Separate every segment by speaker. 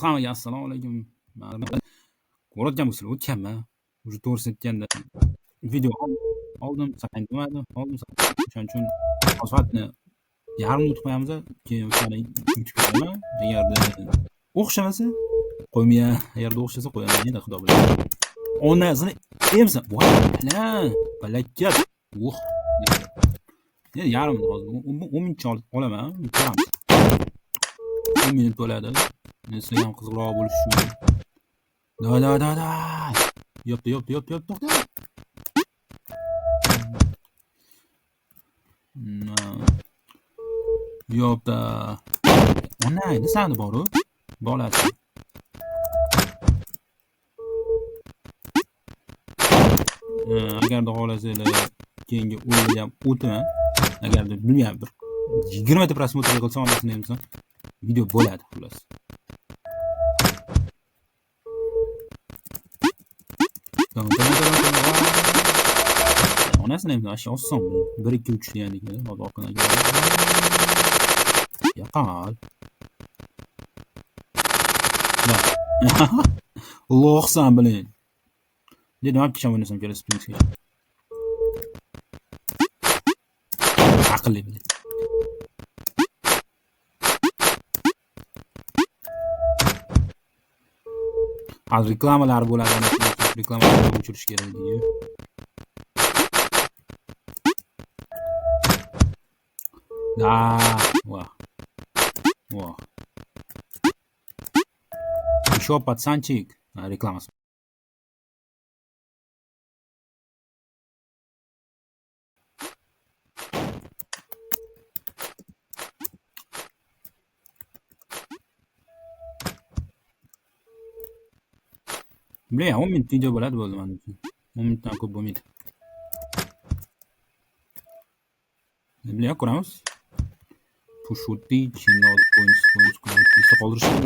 Speaker 1: Hammaga assalomu alaykum. Ko'rayotgan bo'lsanglar, o'tganman. Уже to'g'risini aytganda video oldim, saqlanib bo'lmadi, oldim. O'shaning uchun soatni yarmini o'tib qo'yamiz, keyin o'shani yutib ketaman. Agarda o'xshamasa qo'ymayan, agarda o'xshasa qo'yaman, endi xudo biladi. Onasini emsin. Voy, palakat. Uh. Endi yarmini hozir 10 minutcha olaman, ko'ramiz. 10 minut bo'ladi. Sizlarga ham qiziqroq bo'lishi uchun. Da da da da. Yopdi, yopdi, yopdi, yopdi, to'xta. Yopdi. Onangni sani boru. Bolasi. Agarda xohlasanglar keyingi o'yinga ham o'taman. Agarda bilmayman bir 20 ta prosmotr qilsam onasini emsam video bo'ladi xullas. Onasini emsam shu oson bu. 1 2 3 degandik hozir orqadan Yaqal. Lo'qsan biling. Dedim olib kecham o'ynasam kerak Springsga. Aqlli biling. Hozir reklamalar bo'ladi, reklamalarni o'chirish kerak deydi. Da, va. Va. Еще пацанчик. Reklamasi. Бля, 10 minut video bo'ladi bo'ldi menimcha. 10 minutdan ko'p bo'lmaydi. Бля, ko'ramiz. Push chinod coins coins coins. Esda qoldirish kerak.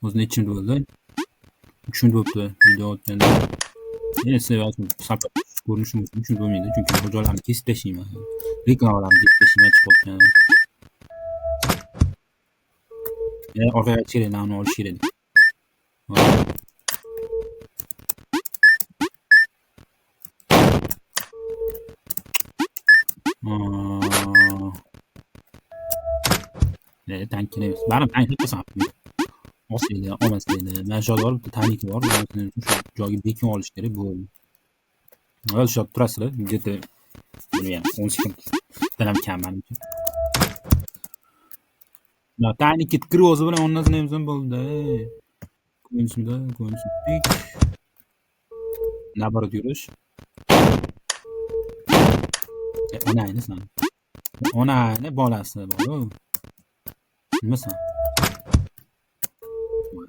Speaker 1: O'zi necha minut bo'ldi? 3 minut bo'libdi video o'tganda. Endi sizlar sal ko'rinishi mumkin, 3 minut bo'lmaydi, chunki joylarni kesib tashlayman. Reklamalarni kesib tashlayman chiqayotgan. Orqaga qaytish kerak, namni olish kerak. Tank kerak emas. Baribir tank qilsam. Olsanglar, olmasanglar. Mana shu joyda bor, bitta tank bor. Shu joyga bekin olish kerak bo'ldi. O'sha joyda turasizlar, где-то bilmayman, 10 sekunddan ham kam manimcha. Taniki kirib o'zi bilan onasini emsam bo'ldi. Ko'rinishmida, ko'rinish. Наоборот yurish. Onangni san. Onangni bolasi bor. Nimasan?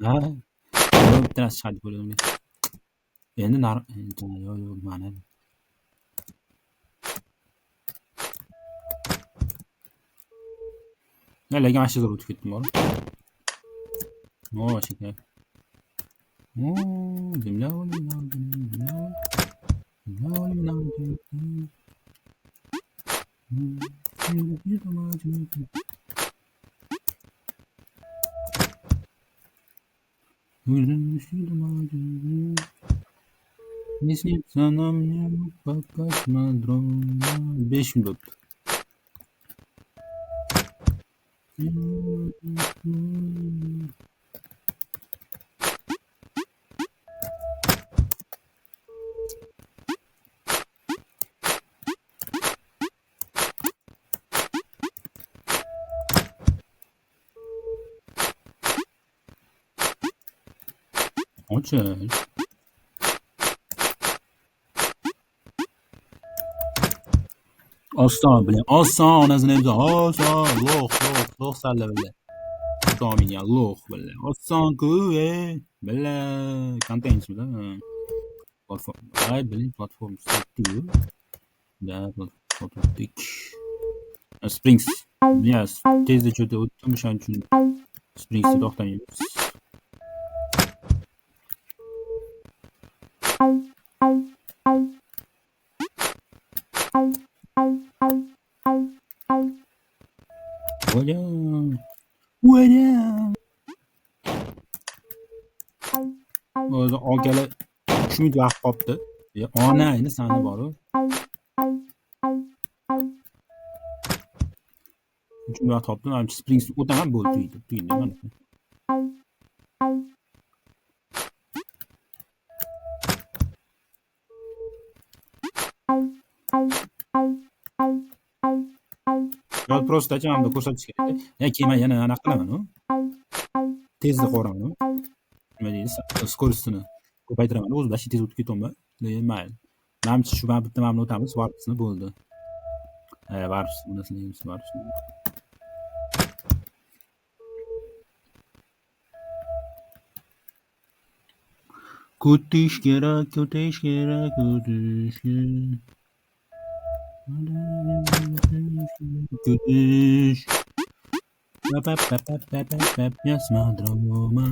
Speaker 1: Ha? Bitta narsa chiqadi qo'limga. Endi nar yo'q, yo'q, mana. Lekin mana shu zo'r o'tib ketdim bor. O, shekar. O, земля, земля, земля, Не снится нам мне по космодрому. 5 minut. Och. Oson bilan, oson onasini emsa, oson, lo'q, lo'q, lo'q salla bilan. Xudo lo'q bilan. Oson-ku, billa kontent-da. Platform. Ay, biling platform sotdi. Da, sotdik. Springs. Yes, tezda cho'ta o'tdim, o'shaning uchun Springs'ni to'xtamaymiz. Volyam. Volyam. O'zi olgali 3 minut vaqt qolibdi. Ona endi sani boru. 3 minut vaqt qolibdi. Mana Springsni o'taman, bo'ldi, tugaydi. Tugaydi mana. Yo'q, prosta mana bunda ko'rsatish kerak. Ya keyin men yana anaqa qilaman-u. Tezda qo'raman-u. Nima deydi? Скоростini ko'paytiraman. O'zi dashi tez o'tib ketaman. Lekin mayli. Manimcha shu mana bitta mana o'tamiz, warpsni bo'ldi. Warps, unisini deymiz, warps. Kutish kerak, kutish kerak, kutish kerak. Kutish. Kosmodroma.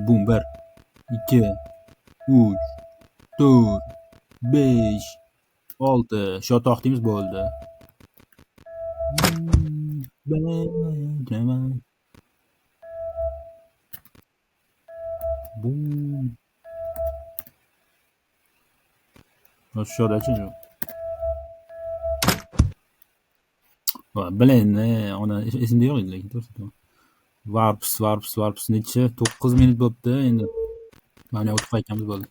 Speaker 1: Bum, 1, 2, 3, 4, 5, 6. Shu to'xtaymiz, bo'ldi. Bum. Shu yoqdachi. Блин, ona esimda yo'q edi, lekin to'g'risi. Warps, warps, warps necha? 9 minut bo'pti endi. Mana o'tib qaytamiz bo'ldi.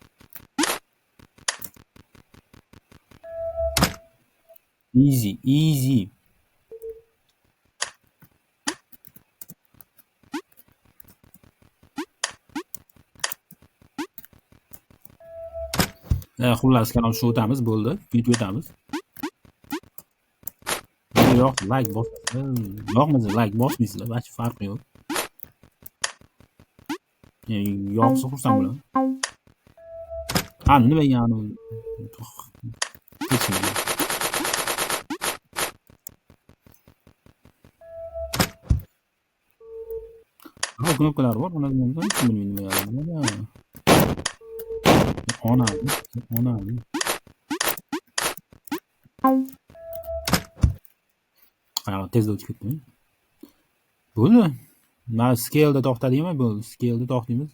Speaker 1: Easy, easy. Xullas, kalom shu o'tamiz bo'ldi. Video o'tamiz. Yo'q, like bosasizlar, yoqmasa like bosmaysizlar, hech farqi yo'q. Yoqsa xursand bo'laman. Ha, nima ya'ni? Hech nima. Ha, knopkalar bor, ularni bilmayman nima ya'ni. Ona, ona. Qanaqa tezda o'tib ketdim. Bo'ldi. Mana scale'da to'xtadikmi? Bo'ldi. Scale'da to'xtaymiz.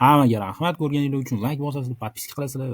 Speaker 1: Hammaga rahmat ko'rganingiz uchun like bosasizlar, podpiska qilasizlar.